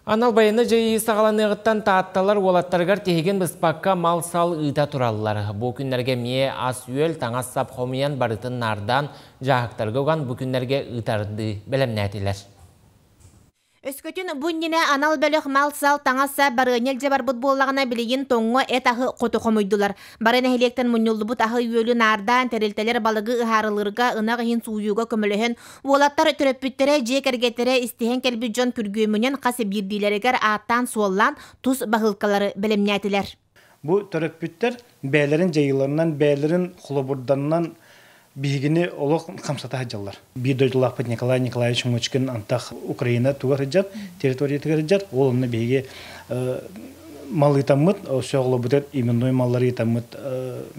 Анал байыаннай дьайыы саҕаланыаҕыттан таатталар уолаттарыгар тиһигин быспакка мал-сал ыыта тураллар. Бу күннэргэ эмиэ ас-үөл, таҥас-сап хомуйан барытын наардаан, дьааһыктарга уган бу күннэргэ ыытардыы бэлэмнээтилэр. Өскөтүн бу иннинэ анал бөлөх мал-сал, таҥас-сап барыанньа илдьэ барбыт буоллаҕына, билигин тоҥҥо эт аһы хоту хомуйдулар. Бары нэһилиэктэн мунньуллубут аһы-үөлү наардаан, тэрилтэлэр балыгы ыһаарылыырга, ынах иһин сууйууга көмөлөһөн, уолаттар төрөппүттэрэ, дьиэ кэргэттэрэ истиһэн кэлбит дьон күргүөмүнэн хас биирдиилэригэр ааттаан-суоллаан тус баһыылкалары бэлэмнээтилэр. Бу төрөппүттэр бэйэлэрин дьайыыларынан, бэйэлэрин холобурдарынан биһигини олох хамсата сылдьаллар. Биир дойдулаахпыт Николай Николаевич Мучкин антах Украина тугар сылдьар, территориятыгар сылдьар. Ол онно биһиги мал ыытаммыт, сөҕлобутар именной маллары ыытаммыт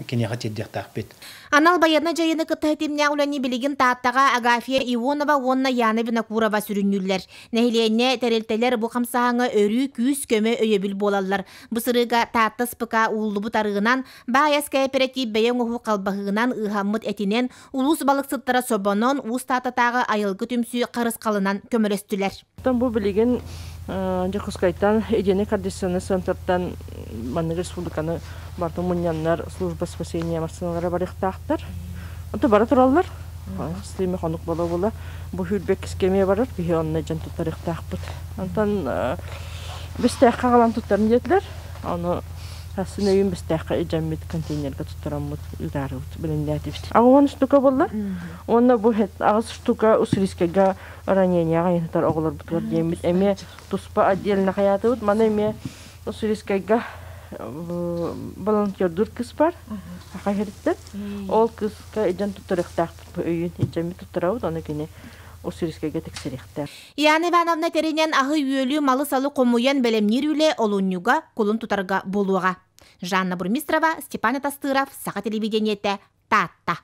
киниэхэ тиэрдиэхтээхпит. Анал байыаннай дьайыыны кытта ситимнээх үлэни билигин Тааттаҕа Агафья Ионова уонна Яна Винокурова сүрүннүүллэр. Нэһилиэнньэ, тэрилтэлэр бу хамсааһыҥҥа өрүү күүс-көмө, өйөбүл буолаллар. Бу сырыыга Таатта СПК ууллубут арыгынан, Баай ас кээпэрэтиип бэйэ оҥоһуу халбаһыынан ыыһаммыт этинэн, улуус балыксыттара собонон, Уус Тааттатааҕы айылгы түмсүү харысхалынан көмөлөстүлэр. Оттон бу билигин Дьокуускайтан единый координационный центртан маннык республиканы барытын мунньаннар служба спасения массыыналара барыахтаахтар. Онто бара тураллар. Стриме хонук буола-буола бу сүүрбэ иккис кэмиэ барар, биһи онно дьон туттарыахтаахпыт. Онтон бэстээххэ аҕалан туттарын диэтилэр. Ону Сарсын өйүн бэстээххэ илдьэммит контейнерга туттараммыт ыытаарыбыт бэлэмнээтибит. 80 штука буолла. Уонна бу аҕыс штука Уссурийскайга раненияҕа ыйытар оҕолорбутугар диэммит эмиэ туспа отдельно хайаатыбыт. Маны эмиэ Уссурийскайга волонтердуур кыс бар саха иһириттэн. Ол кыска илдьэн туттарыахтаахпыт бу өйүн илдьэммит туттарабыт, ону кини Уссурийскайга тиксэриэхтээх. Яна Ивановна тэринэн аһы-үөлү, малы-салы хомуйан бэлэмниир үлэ олунньуга кулун тутарга буолуоҕа. Жанна Бурмистрова, Степан Атастыров, Саха телевидениетэ, Таатта.